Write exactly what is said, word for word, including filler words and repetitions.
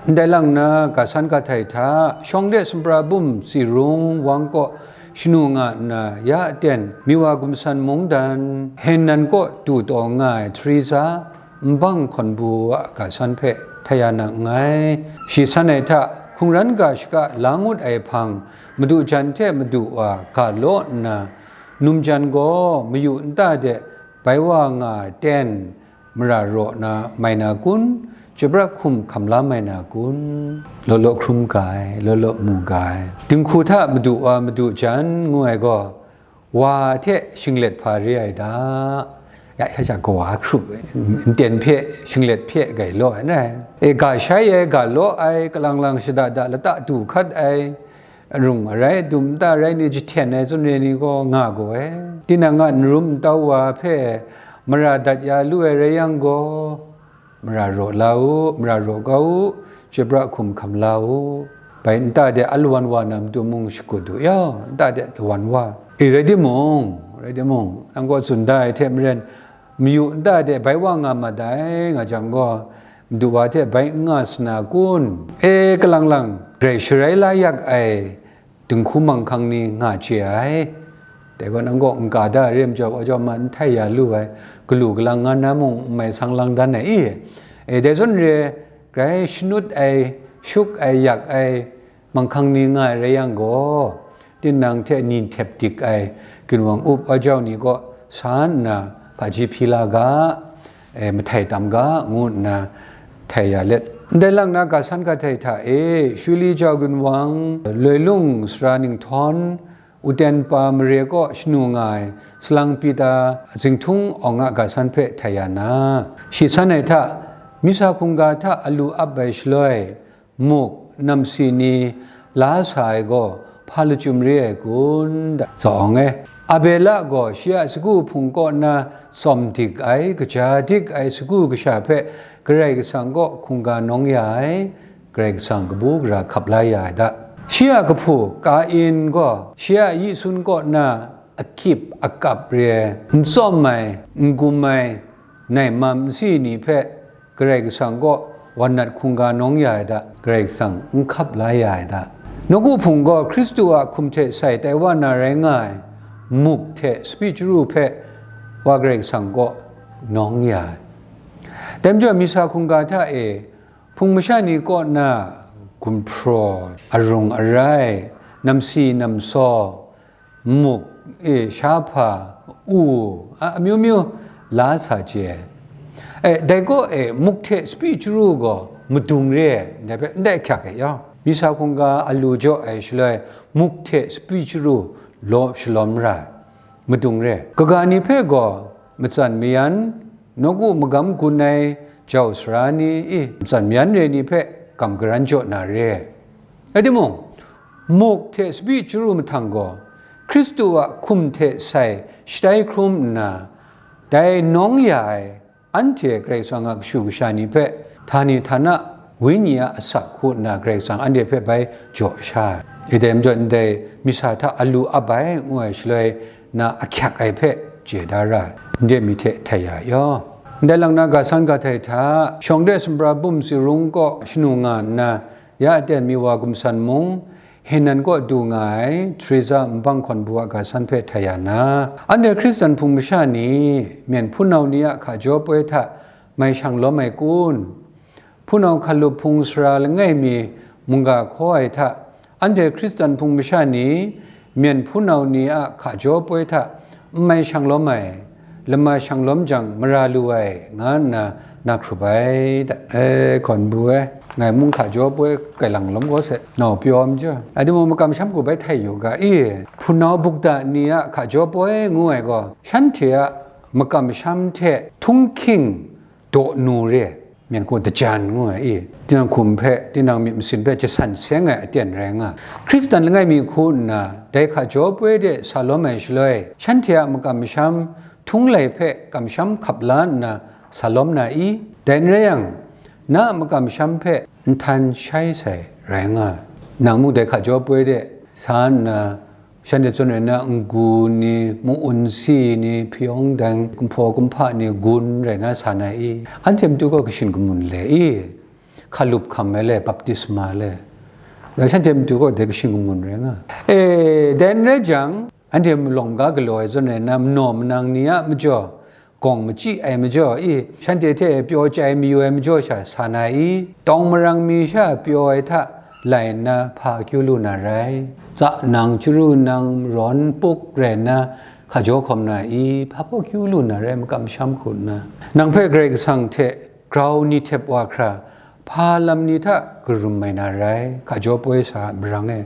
Ndai lang na, ga san ga htai hta, shawng de sumra bum tsi rung wang kaw shanu nga nna, ya aten, Miwa gumsan mungdan, Henan kaw du taw nga ai Teresa, nbang hkawn bu a ga san hpe htai ya na nngai. Shi san ai hta, hkungran ga shaka la ngut ai hpang, madu jan hte madu wa ga law nna, num jan gaw mayu nta de bai wa nga ai ten, mara raw na mai na kun? Chyabrak hkum hkam la mai na kun? Law law hkrum ga ai, law law mu ga ai. Dinghku hta madu wa madu jan ngu ai gaw, wa hte shinglet hpa re ai da. Ya, sha sha kawa hkrup ai, nten hpe, shinglet hpe gai law ai n rai. E, ga shai ai, ga law ai, kalang lang shada da lata du hkat ai, arung arai, dum nta rai ni, jahten ai, tsun re ni gaw nga gaw ai. Tinang a n rum n tau wa hpe mara dat ya lu ai rai yang gaw, mara raw la u, mara raw kau u, chyabra hkum hkam la u. Bai nta de alawan wa na matu mung shakut u, ya, nta de lawan wa. E, rai timung, rai timung, nang kaw tsun da ai hte maren, mayu nta de bai wa nga mat ai, nga jang gaw, madu wa hte bai n nga sana kun? E, kalang lang, grai sharai la yak ai dinghku manghkang ni nga chye ai. Dai gaw nang kaw n ka da re majaw, wa jau ma n htai ya lu ai, galu galang nga na mung n mai sang lang dan ai i? E, dai zawn re, grai shanut ai, shuk ai, yak ai, manghkang ni nga ai rai yang gaw, tinang hte ni ntep dik ai ginwang up wa jau ni kaw sa nna hpaji hpyi la ga, e, mahtai tam ga, ngu nna htai ya let. Ndai lang na, ga san ga htai hta e, Shuli jau ginwang, Loilung sara ninghtawn, Uten pa mare kaw shanu nga ai salang Pita zinghtung awng a ga san hpe htai ya na, shi san ai hta, misa hkungga hta alu ap ai shaloi, muk, namsi ni la sa ai gaw hpa lachyum re ai kun? Da, tsawng e, Abela gaw shi a sagu hpung kaw na tsawm dik ai, kaja dik ai sagu kasha hpe Karai Kasang kaw hkungga nawng ya ai, Karai Kasang kabu gara hkap la ya ai da. Shi a kahpu Kain gaw shi a yisun kaw na akip akap re ai, n tsawm ai, n gum ai, naimam nsi ni hpe Karai Kasang kaw wan nat hkungga nawng ya ai da, Karai Kasang n hkap la ya ai da. Nawku hpung gaw Hkristu a hkum hte sai tai wa na rai nga ai, muk hte sapi chyaru hpe wa Karai Kasang kaw nawng ya ai. Dai majaw, misa hkungga hta e, hpung masha ni kaw na gumhpraw, arung arai, namsi namsaw, muk, e, shahpa, u, a, amyu myu la sa chye ai. E, dai kaw e, muk hte sapi chyaru gaw madung re ai, ndai hpe, ndai ahkyak e yawng, misa hkungga alu jaw ai shaloi, muk hte sapi chyaru law shalawm ra ai, madung re ai. Kaga ni hpe gaw matsan mayan, nawku magam gun ai jau sara ni, i, matsan mayan re ni hpe gam garan jaw na re ai. Rai timung, muk hte sapi chyaru mahtang gaw, Hkristu a hkum hte sai shatai hkrum nna, dai nawng ya ai, anhte Karai Kasang a kashu kasha ni hpe htani htana wenyi a asak hku nna Karai Kasang anhte hpe bai jaw sha ai. Dai majaw ndai misa hta alu ap ai ngu ai shaloi na ahkyak ai hpe chye da ra ai, ndai mi hte htai ya yaw. Ndai lang na ga san ga htai hta, shawng de sumra bum tsi rung kaw shanu nga nna, ya aten mi wa gumsan mung, Henan kaw du nga ai, Teresa nbang hkawn bu a ga san hpe htai ya na, anhte Hkristan hpung masha ni, myen hpunau ni a hkajaw poi hta mai shang lawm ai kun? Hpunau hkalup hpung sara langai mi mungga hkaw ai hta, anhte Hkristan hpung masha ni, myen hpunau ni a hkajaw poi hta n mai shang lawm ai, lama shang lawm jang mara lu ai, nga nna na hkrup ai da. E, hkawn bu e, ngai mung hkajaw poi kai lang lawm gaw se, nau pyaw ai majaw, a, timung makam sham gaw bai htai yu ga, i, hpunau bukda ni a hkajaw poi ngu ai gaw, shanhte a makam sham hte htunghking daw nu re ai, myen hku dajan ngu ai i, tinang hkum hpe, tinang myit masin hpe jasan seng ai aten rai nga ai. Hkristan langai mi hku nna, dai hkajaw poi de sa lawm ai shaloi, shanhte a makam masham htung lai hpe kamsham hkap la nna sa lawm na i? Dai n rai yang, na a makam masham hpe nhtan shai sai rai nga ai. Nang mung dai hkajaw poi de sa nna, shanhte zawn rai na, n-gun ni, mu-un si ni, hpyawng dang, kumhpaw kumhpa ni gun rai na sa na i? Anhte matu gaw kashin kamun le i? hkalup hkam ai le, baptisma le, dai shanhte matu gaw dai kashin kamun rai nga. E, dai n rai jang, anhte malawng ga galaw ai zawn rai nna, manaw manang ni a majaw, gawng machyi ai majaw i, shanhte hte pyaw chyai mayu ai majaw sha sa na i? Tawng marang mi sha pyaw ai hta lai nna hpa akyu lu na rai? Tsa nang, chyaru nang, rawn puk rai nna hkajaw hkawm na i? Hpa baw kyu lu na rai, makam masham hku nna? Nang hpe Karai Kasang hte grau ni htep wa hkra, hpa lam ni hta karum mai na rai, hkajaw poi sa a marang e.